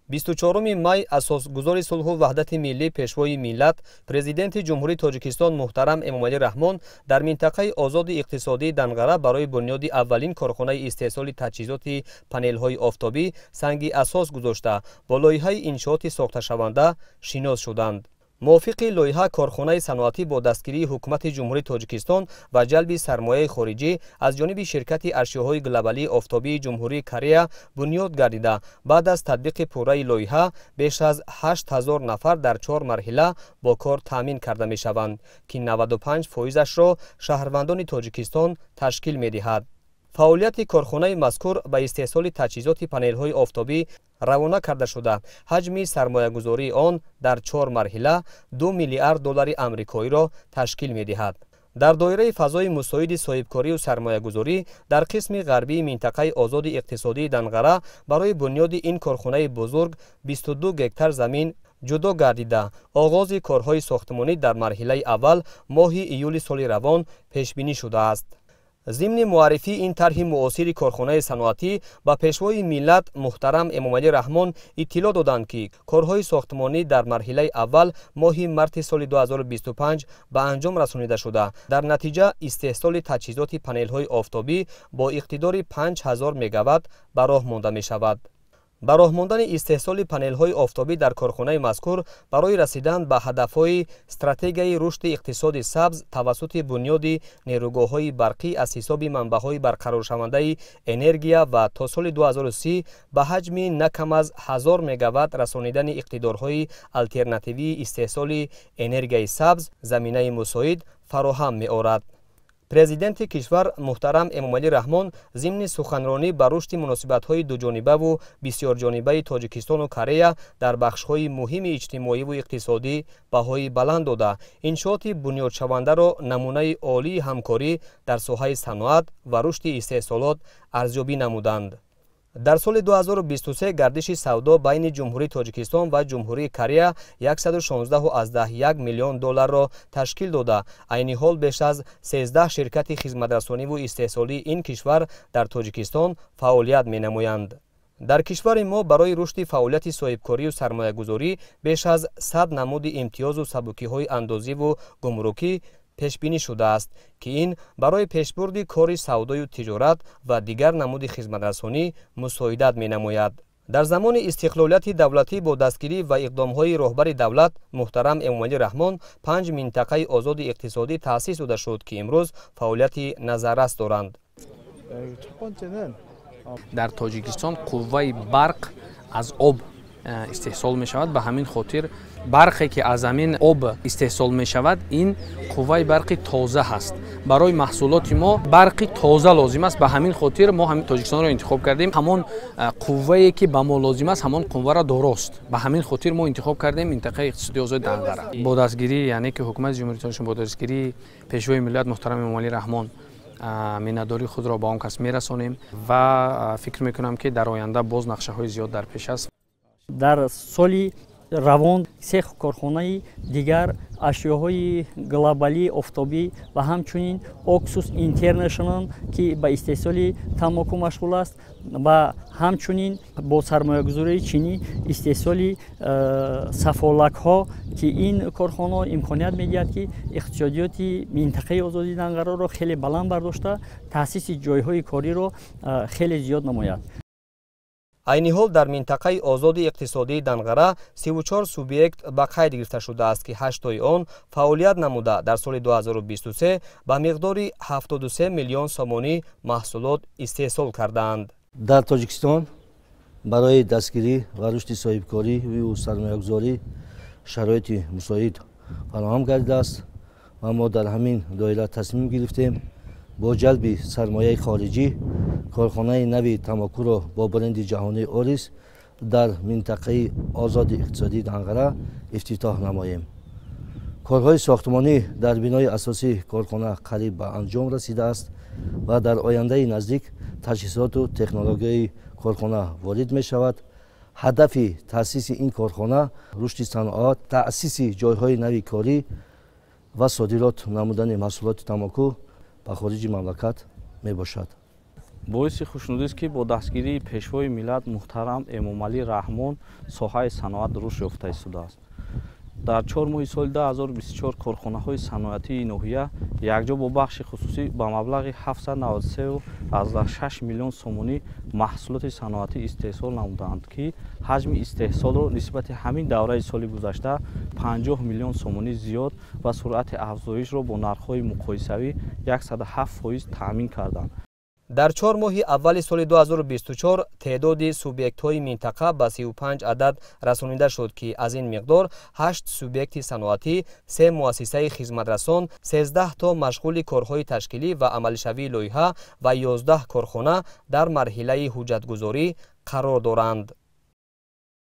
24 май асосгузори сулҳу ваҳдати миллӣ, пешвои миллат, Президенти Ҷумҳурии Тоҷикистон муҳтарам Эмомалӣ Раҳмон дар минтақаи озоди иқтисодии Данғара барои бунёди аввалин корхонаи истеҳсоли таҷҳизоти панелҳои офтобӣ санги асос гузошта, бо лоиҳаи иншооти сохташаванда шинос шуданд. Мувофиқи лоиҳа, корхонаи саноатӣ бо дастгирии Ҳукумати Ҷумҳурии Тоҷикистон ва ҷалби сармояи хориҷӣ аз ҷониби ширкати ашёҳои глобалии офтобии Ҷумҳурии Корея бунёд гардида, баъд аз татбиқи пурраи лоиҳа беш аз 8000 нафар дар 4 марҳила бо кор таъмин карда мешаванд, ки 95 фоизашро шаҳрвандони Тоҷикистон ташкил медиҳад. Фаъолияти корхонаи мазкур ба истеҳсоли таҷҳизоти панелҳои офтобӣ равона карда шуда, ҳаҷми сармоягузории он дар 4 марҳила 2 миллиард доллари амрикоиро ташкил медиҳад. Дар доираи фазои мусоиди соҳибкорию сармоягузорӣ дар қисми ғарбии минтақаи озоди иқтисодии Данғара барои бунёди ин корхонаи бузург 22 гектар замин ҷудо гардида, оғози корҳои сохтмонӣ дар марҳилаи аввал моҳи июли соли равон пешбинӣ шудааст. Зимни муаррифии ин тарҳи муосири корхонаи саноатӣ ба пешвои миллат муҳтарам Эмомалӣ Раҳмон иттилоъ доданд, ки корҳои сохтмонӣ дар марҳилаи аввал моҳи марти соли 2025 ба анҷом расонида шуда, дар натиҷа истеҳсоли таҷҳизоти панелҳои офтобӣ бо иқтидори 5000 мегаватт ба роҳ монда мешавад. Ба роҳ мондани истеҳсоли панелҳои офтобӣ дар корхонаи мазкур барои расидан ба ҳадафҳои стратегияи рушди иқтисоди сабз тавассути бунёди нерӯгоҳҳои барқӣ аз ҳисоби манбаъҳои барқароршавандаи энергия ва то соли 2030 ба ҳаҷми на кам аз 1000 мегаватт расонидани иқтидорҳои алтернативии истеҳсоли энергияи сабз заминаи мусоид фароҳам меорад. Президенти кишвар муҳтарам Эмомалӣ Раҳмон зимни суханронӣ ба рушди муносибатҳои дуҷонибаву бисёрҷонибаи Тоҷикистону Корея дар бахшҳои муҳими иҷтимоиву иқтисодӣ баҳои баланд дода, иншооти бунёдшавандаро намунаи олии ҳамкорӣ дар соҳаи саноат ва рушди истеҳсолот арзёбӣ намуданд. Дар соли 2023 гардиши савдо байни Ҷумҳурии Тоҷикистон ва Ҷумҳурии Корея 116,1 миллион долларро ташкил дода, айни ҳол беш аз 13 ширкати хизматрасониву истеҳсолии ин кишвар дар Тоҷикистон фаъолият менамоянд. Дар кишвари мо барои рушди фаъолияти соҳибкорию сармоягузорӣ беш аз 100 намуди имтиёзу сабукиҳои андозиву гумрукӣ пешбинӣ шудааст, ки ин барои пешбурди кори савдою тиҷорат ва дигар намуди хизматрасонӣ мусоидат менамояд. Дар замони истиқлолияти давлатӣ бо дастгирӣ ва иқдомҳои роҳбари давлат муҳтарам Эмомалӣ Раҳмон 5 минтақаи озоди иқтисодӣ таъсис дода шуд, ки имрӯз фаъолияти назаррас доранд. Дар Тоҷикистон қувваи барқ аз об истеҳсол мешавад. Ба ҳамин хотир барқе ки аз ҳамин об истеҳсол мешавад, ин қувваи барқи тоза ҳаст. Барои маҳсулоти мо барқи тоза лозим аст. Ба ҳамин хотир мо ҳамин Тоҷикистонро интихоб кардем. Ҳамон қуввае ки ба мо лозим аст, ҳамон қувваро дорост. Ба ҳамин хотир мо интихоб кардем минтақаи иқтисодии озоди Данғара. Бо дастгирӣ, яъне ки Ҳукумати Ҷумҳурии Тоҷикистон бо дастгирии пешвои миллат муҳтарам Эмомалӣ Раҳмон миннатдории худро ба он кас мерасонем ва фикр мекунам, ки дар оянда боз нақшаҳои зиёд дар пеш аст. Дар соли равон 3 корхонаи дигар ашёҳои глобалии офтобӣ ва ҳамчунин Оксус Интернешнл, ки ба истеҳсоли тамоку машғул аст, ва ҳамчунин бо сармоягузории чинӣ истеҳсоли сафолакҳо, ки ин корхонаҳо имконият медиҳад, ки иқтисодиёти минтақаи озодии Данғараро хеле баланд бардошта, таъсиси ҷойҳои кориро хеле зиёд намояд. Айни ҳол дар минтақаи озоди иқтисодии Данғара 34 субъект ба қайд гирифта шудааст, ки 8тои он фаъолият намуда, дар соли 2023 ба миқдори 73 миллион сомонӣ маҳсулот истеҳсол кардаанд. Дар Тоҷикистон барои дастгирӣ ва рушди соҳибкорӣ сармоягузорӣ шароити мусоид фароҳам гардидааст ва мо дар ҳамин доира тасмим гирифтем бо ҷалби сармояи хориҷӣ корхонаи нави тамокуро бо бренди ҷаҳонии Орис дар минтақаи озоди иқтисодии Данғара ифтитоҳ намоем. Корҳои сохтмонӣ дар бинои асосии корхона қариб ба анҷом расидааст ва дар ояндаи наздик таҷҳизоту технологияи корхона ворид мешавад. Ҳадафи таъсиси ин корхона рушди саноат, таъсиси ҷойҳои нави корӣ ва содирот намудани маҳсулоти тамоку ба хориҷи мамлакат мебошад. Боиси хушнудист, ки бо дастгирии Пешвои миллат муҳтарам Эмомалӣ Раҳмон соҳаи саноат рушд ёфта истодааст. Дар 4 моҳи соли 2024 корхонаҳои саноатии ноҳия якҷо бо бахши хусусӣ ба маблағи 793,6 миллион сомонӣ маҳсулоти саноатӣ истеҳсол намуданд, ки ҳаҷми истеҳсолро нисбати ҳамин давраи соли гузашта 50 миллион сомонӣ зиёд ва суръати афзоишро бо нархҳои муқоисавӣ 107% таъмин карданд. Дар 4 моҳи аввали соли 2024 теъдоди субъектҳои минтақа ба 35 адад расонида шуд, ки аз ин миқдор 8 субъекти саноатӣ, се муассисаи хизматрасон, 13 то машғули корҳои ташкилӣ ва амалишавии лоиҳа ва 11 корхона дар марҳилаи ҳуҷҷатгузорӣ қарор доранд.